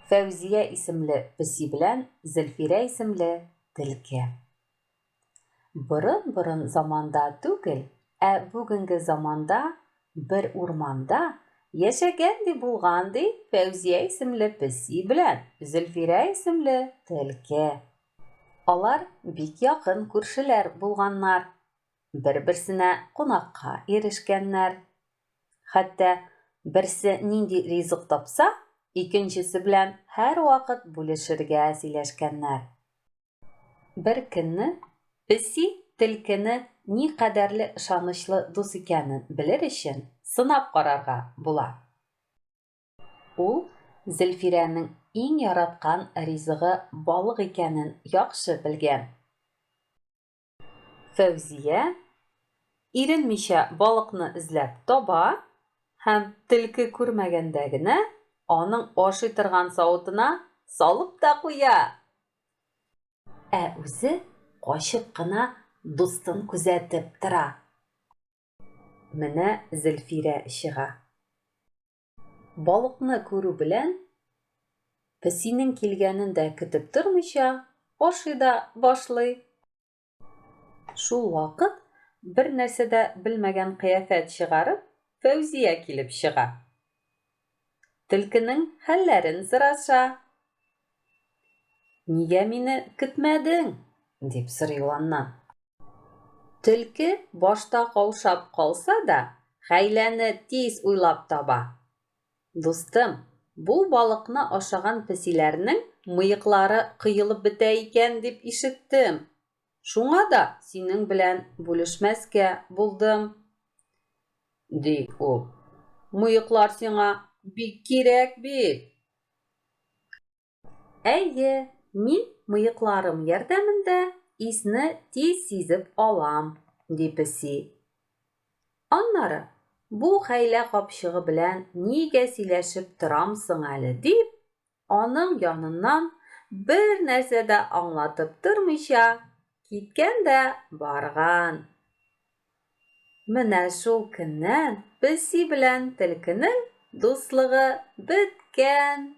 Фәүзия исемле песи белән Зөлфирә исемле төлке. Борын-борын заманда түгел, ә бүгенге заманда бер урманда яшәгән ди булган ди Фәүзия исемле песи белән Зөлфирә исемле төлке. Алар бик якын күршеләр булганнар, бер-берсенә кунакка йөрешкәннәр. Хәтта берсе нинди ризык тапса, икенчесе белән һәрвакыт бүлешергә сөйләшкәннәр. Бер көнне песи төлкене никадәрле ышанычлы дус икәнен белер өчен сынап карарга була. Ул Зөлфирәнең иң яраткан ризыгы балык икәнен яхшы белгән. Фәүзия иренмичә балыкны эзләп таба һәм төлке күрмәгәндә генә аның ашый торган савытына салып та куя. Ә үзе качып кына дустын күзәтеп тора. Менә Зөлфирә чыга. Балыкны күрү белән, песинең килгәнен дә көтеп тормыйча, ашый да башлый. Шул вакыт, бер нәрсә дә белмәгән кыяфәт чыгарып, Фәүзия килеп чыга. Төлкенең хәлләрен сораша. Нигә мине көтмәдең? дип сорый ул аннан. Төлке башта каушап калса да, хәйләне тиз уйлап таба. Дустым, бу балыкны ашаган песиләрнең мыеклары коелып бетә икән дип ишеттем. Шуңа да синең белән бүлешмәскә булдым, ди ул. Мыеклар сиңа бик кирәк бит. Әйе, мин мыекларым ярдәмендә исне тиз сизеп алам, ди песи. Аннары, бу хәйлә капчыгы белән нигә сөйләшеп торам соң әле дип, аның яныннан бер нәрсә дә аңлатып тормыйча киткән дә барган. Менә шул көннән песи белән төлкенең дуслыгы беткән.